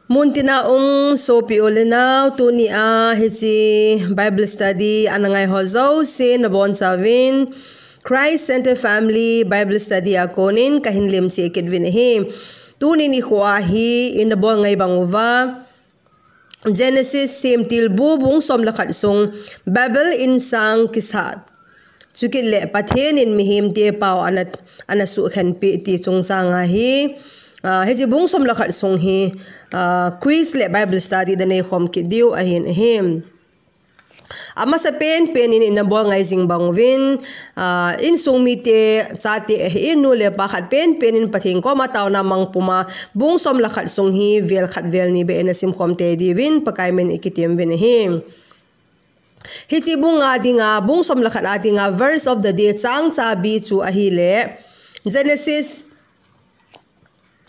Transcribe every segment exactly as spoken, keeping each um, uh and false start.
Muntina um sopi u le nau, tuni a hiche Bible study ana ngai ho jouse nabonchauvin Christ Center Family Bible Study a konin kahin lemcheh kit uvin ahi. Tuni nikho a hi ina bol ngai bang uva Genesis semtil bu bung som le khat sung Babel insang kisah, chukit le Pathen in mihemte pao ana, ana suhkhenpeh ti chungchang ahi. Ah, hiche bung som le khat sung hi, ah, quiz le Bible study da neikhom kit diu ahin ahi. Amasa penpen in ina bol ngai jing bang uvin, ah, insung mite, chate ahin, nu le pa khat penpen in Pathen koma taona mang puma bung som le khat sung hi vel khat vel ni beh ina simkhom tei diuvin Pakai min in ikitem uvin ahi. Hiche bung a dinga, bung som le khat a dinga verse of the day, chang chabi chu ahile Genesis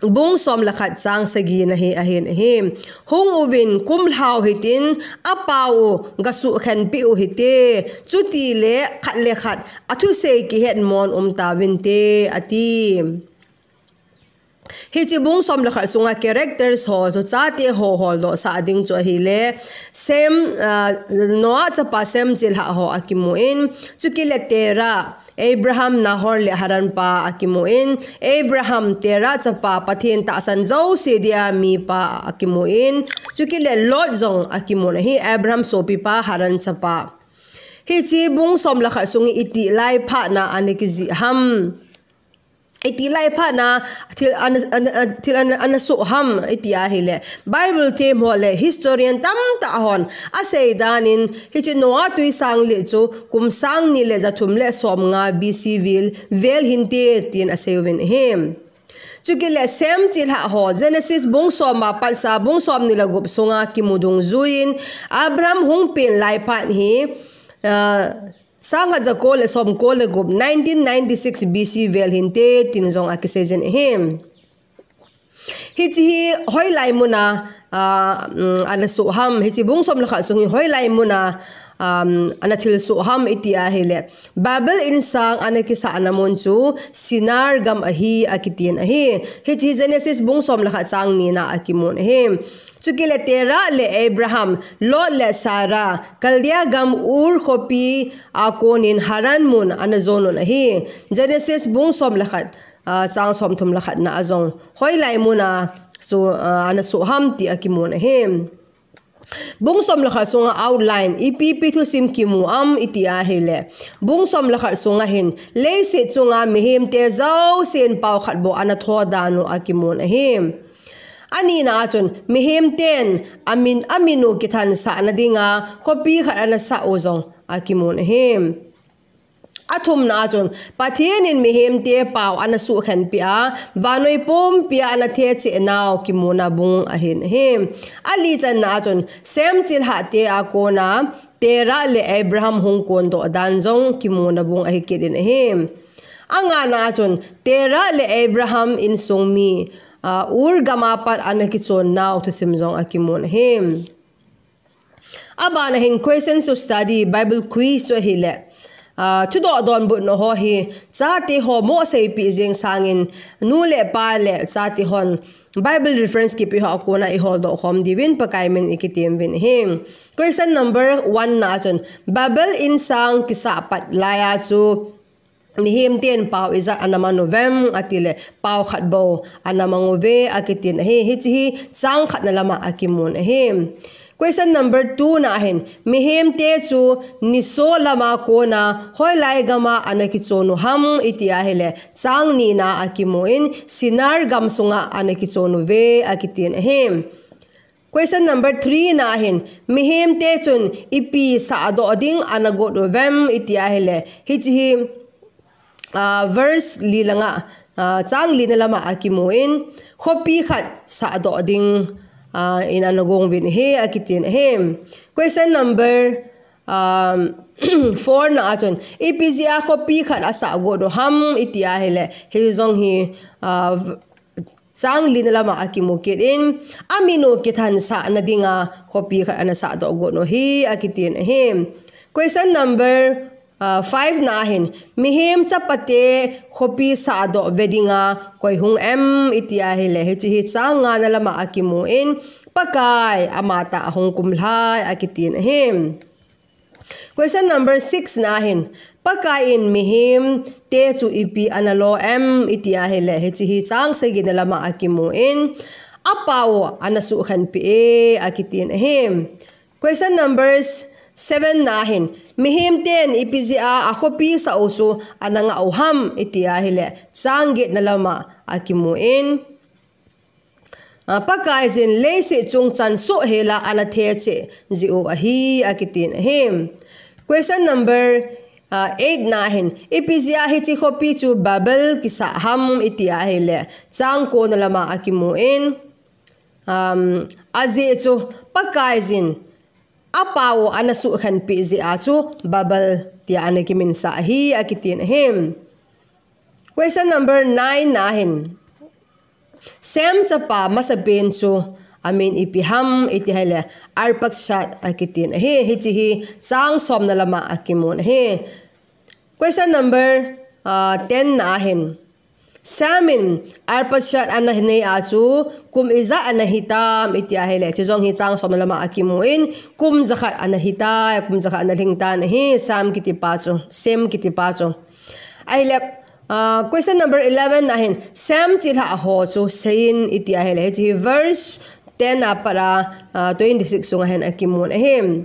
bung som le khat chang sagi na hi ahin ahi. Hung uvin kumlhau hitin, apao u gasuhkhenpeh u hite, chutile khat le khat athusei kihet mon um tauvinte, ati. Hiche bung som le khat sunga characters ho chu chate ho holdoh sah ding chu ahile, Sem, ah, Noah chapa Sem chilhah ho akimun, chukit le Terah, Abraham, Nahor le Haran pa akimun, Abraham, Terah chapa, Pathen tahsan jouse dia mipa akimun, chukit le Lot jong akimun ahi, Abraham sopipa, Haran chapa. Hiche bung som le khat sung hi itih lai phat na ana kijih ham, itih lai phat na thil ana, ana, ana, thil ana, ana soh ham iti ahile, Bible them ho le historian tamtah hon asei dan in, hiche Noah tui sang le chu kum sang ni le ja thum le som nga B C vel, vel hinte tin asei uvin ahi. Chukit le Sem chilhah ho, Genesis bung som a patsa bung som ni le gup sunga kimu dungjuiyin, Abraham hung pen lai phat hi, ah, sang khat ja ko le som ko le gup, nineteen ninety-six B C vel hinte tin jong akisei jin ahi. Hiche hi hoilai muna, ah, um, ana soh ham, hiche bung som le khat sung hi hoilai muna, um, ana thilsoh ham iti ahile, Babel insang ana kisahna mun chu Sinar gam ahi akitin ahi. Hiche hi Genesis bung som le khat chang ni na akimun ahi. Chukit le Terah le Abraham, Lot le Sarah, Chaldea gam Ur khopi a konin Haran mun ana jon un ahi. Genesis bung som le khat, ah, chang som thum le khat na a jong hoilai muna chu, ah, ana soh ham ti akimun ahi. Bung som le khat sunga outline, ipi ipi thusim kimu am iti ahile, bung som le khat sunga hin leiset chunga mihemte jousen pao khat bou ana tho dan u akimun ahi. Ani na a chun mihemten amin, amin u kithansah na dinga khopi khat ana sah u jong akimun ahi. Athum na a chun Pathen in mihemte pao ana suhkhenpeh a, vannoi pumpi a ana thecheh nau kimuna bung ahin ahi. Ali chan na a chun Sem chilhah te a kona Terah le Abraham hung kondoh dan jong kimuna bung ahi kit in ahi. Anga na a chun Terah le Abraham insung mi, ah, Ur gam a pat ana kichon nau thusim jong akimun ahi. Abana hin question to study, Bible quiz chu ahile, ah, thudoh donbutna ho hi chate ho mo seipeh jeng sangin, nu le pa le chate hon Bible reference kipe ho a kona iholdoh khom diuvin Pakai min in ikitem uvin ahi. Question number one na a chun, Babel insang kisah pat lai a chu mihemten pao ijat ana mang uvem ati le, pao khat bou ana mang uve akitin ahi. Hiche hi chang khatna lama akimun ahi. Question number two na a hin, mihemte chu nisolam a kona hoilai gam a ana kichon u ham iti ahile, chang ni na akimun, Sinar gam sunga ana kichon uve akitin ahi. Question number three na a hin, mihemte chun ipi sahdoh ding ana got uvem iti ahile, hiche hi, ah, verse li le nga, ah, chang li na lama akimun, khopi khat sahdoh ding, ah, in ana gong uvin ahi akitin ahi. Question number, um, four na a chun, ipi jeh a khopi khat asah got u ham iti ahile, hiche jong hi, ah, chang li na lama akimu kit in, amin u kithansah na dinga khopi khat ana sahdoh got u hi akitin ahi. Question number, ah, five na a hin, mihem chapate khopi sahdoh ve dinga koi hung em iti ahile, hiche hi chang nga na lama akimun, Pakai amatah ahung kumlhai akitin ahi. Question number six na hin, Pakai in mihem te chu ipi ana lo em iti ahile, hiche hi chang sagi na lama akimun, apao ana sukhen pi e akitin ahi. Question number seven na hin, mihem ten ipi jeh a akhopi sah u chu ana ngah u ham iti ahile, chang get na lama akimun, Pakai jin leiset chung chan soh hela ana thecheh jeh u ahi akitin ahi. Question number eight na hin, ipi jeh a hiche khopi chu Babel kisah ham iti ahile, chang ko na lama akimun, um, ajeh chu Pakai jin apao ana sukhen pi jeh a chu Babel tia ana kiminsah ahi akitin ahi. Question number nine na hin, Shem chapa masapen chu amin ipi ham iti ahile, Arpakshad akitin ahi. Hiche hi chang som na lama akimun ahi. Question number uh, ten na hin, Shem in Arpakshad ana nei a chu kum ijat ana hitam iti ahile, hiche jong hi chang som na lama akimun, kum jakhat ana hitai, kum jakhat ana lhingtan ahi, Shem kitipa chu, Shem kitipa chu. Ahile, uh, question number eleven na hin, Shem chilhah ho chu seiyin iti ahile, hiche hi verse ten a pat a, uh, twenty-six sunga hin akimun ahi.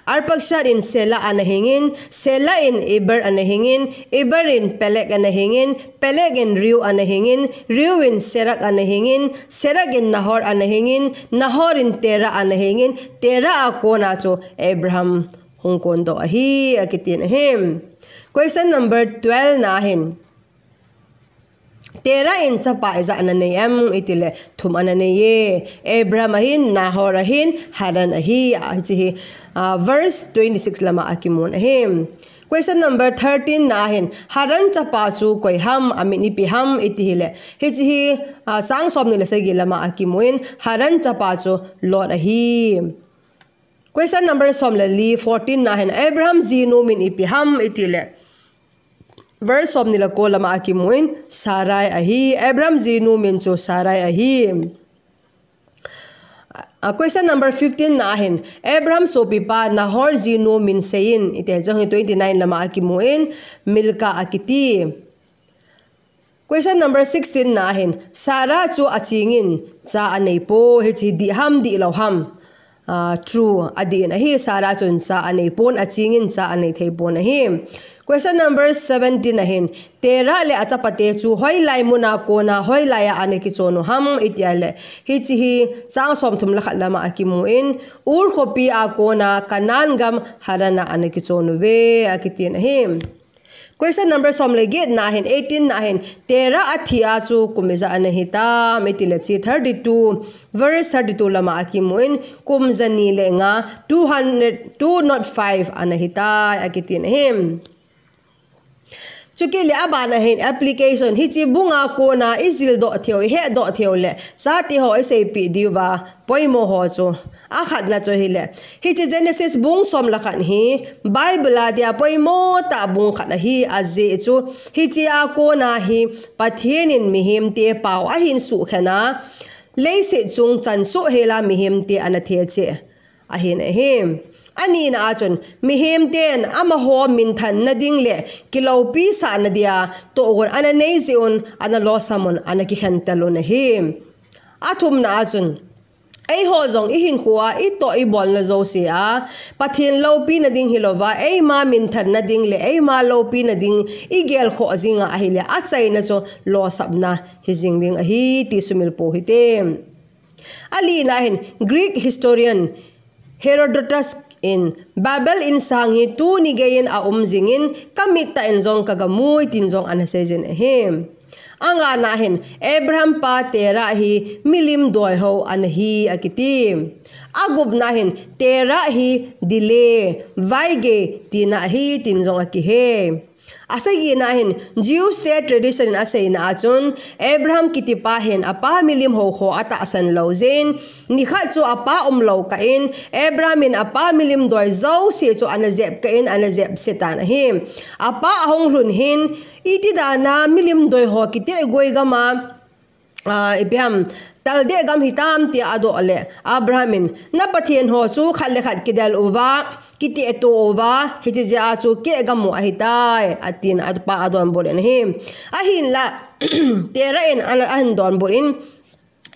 Arpakshad in Shelah ana hingin, Shelah in Eber ana hingin, Eber in Peleg ana hingin, Peleg in Reu ana hingin, Reu in Serug ana hingin, Serug in Nahor ana hingin, Nahor in Terah ana hingin, Terah a kona chu Abraham hung kondoh ahi akitin ahi. Question number twelve na hin, Terah in chapa ijat ana nei em itile, thum ana nei e. Abraham ahin, Nahor ahin, Haran ahi, hiche hi, uh, verse twenty-six lama akimun ahi. Question number thirteen na hin, Haran chapa chu koi ham, amin ipi ham iti ahile, hiche hi, uh, chang som ni le sagi lama akimun, Haran chapa chu Lot ahi. Question number som le li, fourteen na hin, Abraham jinu min ipi ham itile, verse som ni le ko lama akimun, Sarai ahi. Abraham jinu min chu Sarai ahi. Uh, question number fifteen na hin, Abraham sopipa Nahor jinu min seiyin iti, jong hi twenty-nine lama akimun, Milka akiti. Question number sixteen na hin, Sarah chu achingin cha anei poi, hiche dih ham dih lou ham? Uh, true, adih in ahi, Sarah chun cha anei pon, achingin cha anei thei pon ahi. Question number seventeen na hin, Terah le achapate chu hoilai muna kona hoilai a ana kichon u ham iti ahile, hiche hi chang som thum le khat lama akimun, Ur khopi a kona Canaan gam Haran a ana kichon uve akitin ahi. Question number som le get na hin, eighteen na hin, Terah athi a chu kum ijat ana hitam itile, hiche thirty-two, verse thirty-two lama akimun, kum jani le nga, two hundred, two not five ana hitai akitin ahi. Chukit le abana hin application, hiche bunga kona ijildoh theiyu, ihetdoh theiyu le chate ho iseipeh diuva poimo ho chu. Akhatna chu hile, hiche Genesis bung som le khat hi Bible a dia poimo tah bung khat ahi, ajeh chu hiche a kona hi Pathen in mihem te pao ahin sukhen a, leiset chung chan soh hela mihem te ana thecheh ahin ahi. Anina a chun, mihem ten amaho minthan na ding le kiloupi sah na dia tohgon ana nei jeh un, ana losam un, ana kikhen tel un ahi. Athumna a chun, eiho jong ihinkhoa itoh ibolna jouse a Pathen loupi na ding hilouva, eima minthan na ding le eima loupi na ding igel khoh jing a ahile, achaina chu losapna hijing ding ahi ti sumil pou hite. Alina hin, Greek historian Herodotus in Babel insang hi tuni geiyin aum jingin, kamit tah in jong kagamui tin jong ana seijin ahi. Angana hin, Abraham pa Terah hi milim doi ho ana hi akiti. Agupna hin, Terah hi delay, vaigei tina ahi tin jong akihe. Asagina hin, Jews te tradition in aseina a chun, Abraham kitipa hin apa milim ho ho atahsan lou jeh in, nikhat chu apa umlou kah in, Abraham in apa milim doi jouse chu ana jep kah in, ana jep setan ahi. Apa ahung lhun hin, iti dana milim doi ho kiti goi gam a ipi ham, tal deh gam hitam tia adoh le, Abraham in, na pathen ho chu khat le khat kidel uva, kitehto uva, hiche jeh a chu keh gam u ahitai, atin apa adonbut in ahi. Ahinla, Terah in ahin donbut in,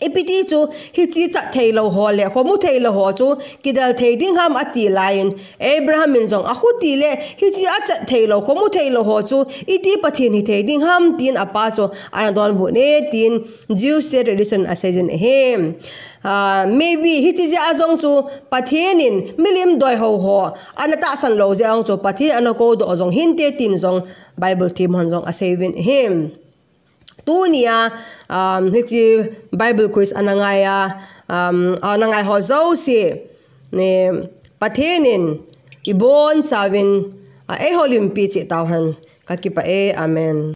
ipi ti chu, hiche chat theilou ho le khomu theilou ho chu kidel thei ding ham, ati laiyin, Abraham in jong, akhuti le, hiche achat theilou khomu theilou ho chu iti pathen hithei ding ham, tin apa chu ana donbut e, tin Jews te tradition in aseijin ahi. Maybe hiche jeh a jong chu Pathen in milim doihou ho ana tahsan lou jeh a jong chu Pathen ana koudoh jong hinte, tin jong Bible themhon jong aseiuvin ahi. Tunia hiche Bible quiz ana ngai a, ana ngai ho jouse, Pathen in ibonchauvin eihoulimpi cheh tauhen. Kakipah e. Amen.